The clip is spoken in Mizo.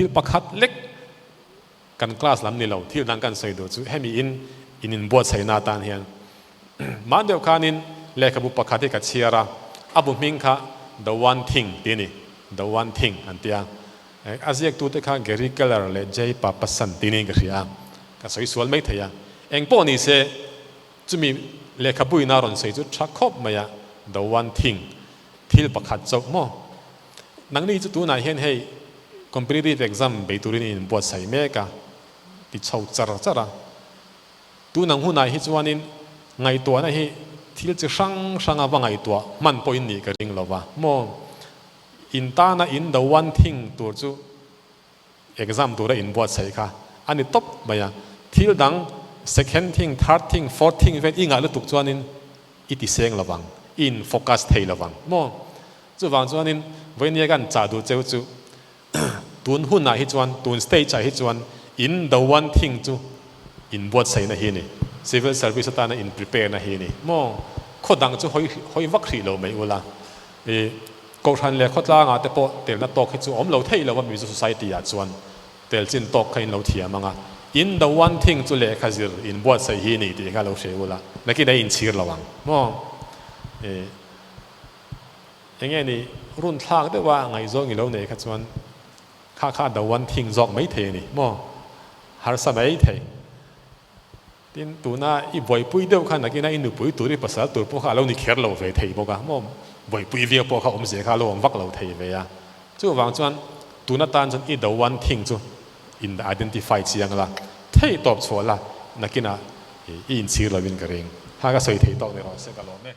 Thil pakhat lek kan class lam ni lo, thil dang kan sawi duh chu hemi in in inbuatsaihna atan hian mah deuh khanin lehkhabu pakhat hi ka chhiar a, a bu hming kha The One Thing tih a ni, The One Thing an tia. A ziaktute kha Gary Keller leh Jay Papasan tih niin ka hria a, ka sawi sual mai thei a. Eng pawh ni se, chumi lehkhabuina rawn sawi chu tha khawp mai a, The One Thing, thil pakhat chauh maw? Nangni chu tunah hian hei competitive exam bei turin in inbuatsaih mek a, ti chho char char a. Tunang hunah hi chuanin ngaihtuahna hi thil chi hrang hranga va ngaihtuah hman pawhin nih ka ring lo va maw? In tana in the one thing tur chu exam tura inbuatsaih kha a ni tawp mai a. Thil dang second thing, third thing, fourth thing vel i ngah lutuk chuanin i ti seng lovang, i in focus thei lovang maw? Chuvang chuanin vawinia kan chah duh cheu chu tun hunah hi chuan, tun stage ah hi chuan in the one thing chu inbuatsaihna hi a ni, civil service atana in prepare na hi a ni maw? Khaw dang chu hawi hawi vak hrih lo mai ula, i Kohhran leh khawtlangah te pawh telna tawk hi chu awm lo theih lo a Mizo society ah chuan tel chin tawk kha in lo thiam ang a, in the one thing chu lehkha zir inbuatsaih hi a ni tih kha lo hre ula, nakin a inchhir lo ang maw? I Enge ni run thlak deuh a ngaihzawng i lo nei kha chuan kha kha the one thing zawk mai thei a ni maw? Harsa mai thei. Tin, tuna i buaipui deuh kha nakina i nupui tur, i pasal tur pawh kha a lo ni kher lo ve thei bawk a, maw buaipui viau pawh kha awmzia kha a lo awm vak lo thei ve a. Chuvang chuan tuna tan chuan i the one thing chu in identify chiang la, thei tawp chhuah la, nakinah i inchhir lovin ka ring. Ha ka sawi thei tawk ni rawh se ka lawm e.